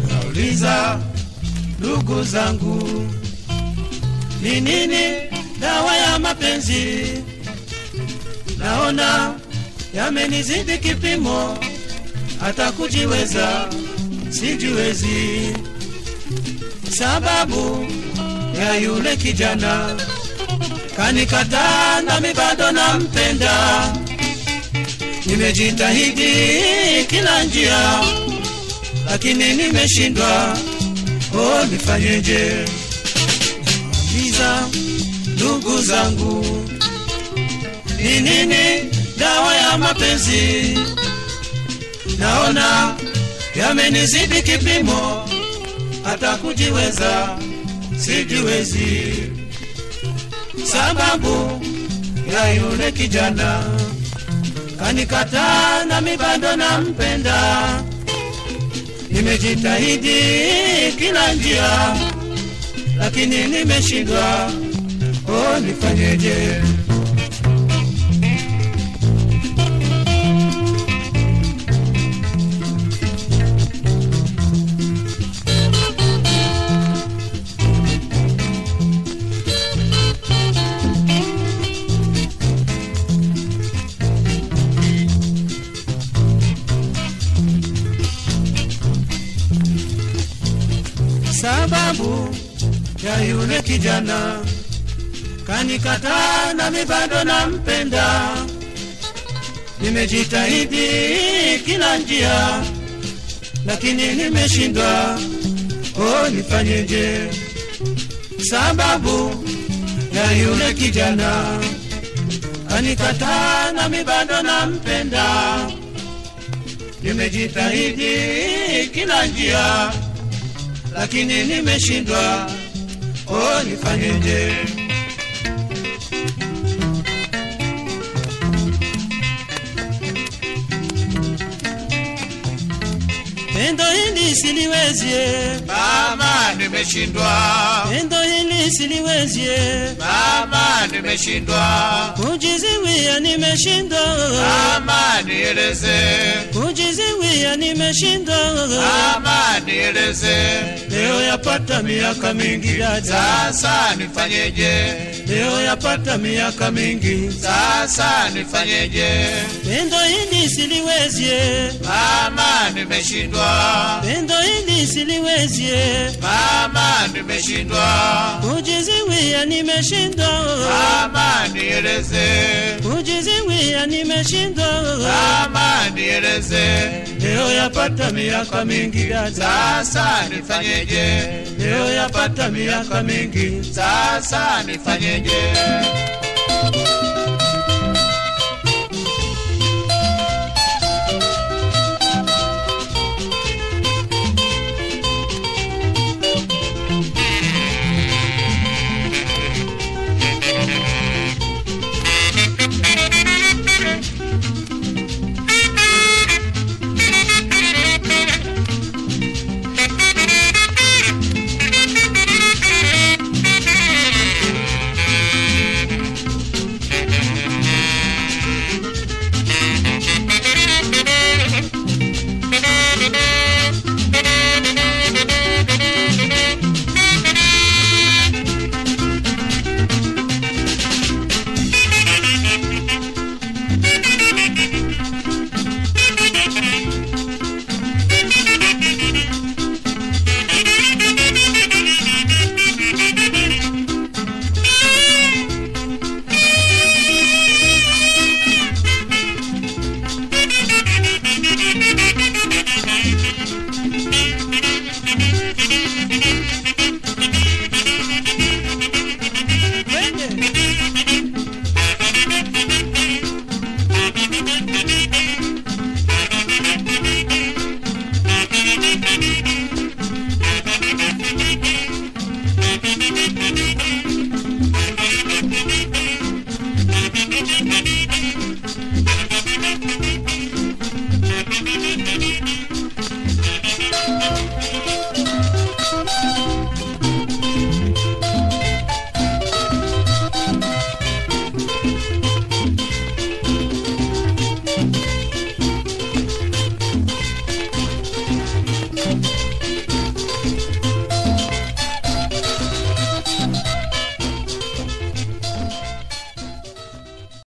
Nauliza ndugu zangu, ni nini dawa ya mapenzi? Naona yamenizidi kipimo, hata kujiweza sijiwezi. Sababu ya yule kijana kanikataa, nami bado nampenda. Nimejitahidi kila njia, lakini nimeshindwa. Oh, nifanyeje? Nauliza ndugu zangu, ni nini dawa ya mapenzi? Naona yamenizidi kipimo, hata kujiweza sijiwezi. Sababu ya yule kijana kanikataa, nami bado nampenda. Nimejitahidi kila njia, lakini nimeshindwa. Oh, nifanyeje? Sababu ya yule kijana kanikataa, nami bado nampenda. Nimejitahidi kila njia, lakini nimeshindwa. Oh, nifanyeje? Sababu ya yule kijana kanikataa, nami bado nampenda. Nimejitahidi kila njia, lakini nimeshindwa. Oh, nifanyeje? Pendo hili siliwezie, mama, nimeshindwa. Pendo hili siliwezie, mama, nimeshindwa. Kujiziwia nimeshindwa, mama, nieleze. Kujiziwia nimeshindwa, mama, nieleze. Leo yapata miaka mingi dada, sasa nifanyeje? Leo yapata miaka mingi, sasa nifanyeje? Pendo hili siliwezie, mama, nimeshindwa. Pendo hili siliwezie, mama, nimeshindwa. Kujiziwia nimeshindwa, mama, nieleze. Kujiziwia nimeshindwa, mama, nieleze. Leo yapata miaka mingi dada, sasa nifanyeje? Leo yapata miaka mingi, sasa nifanyeje?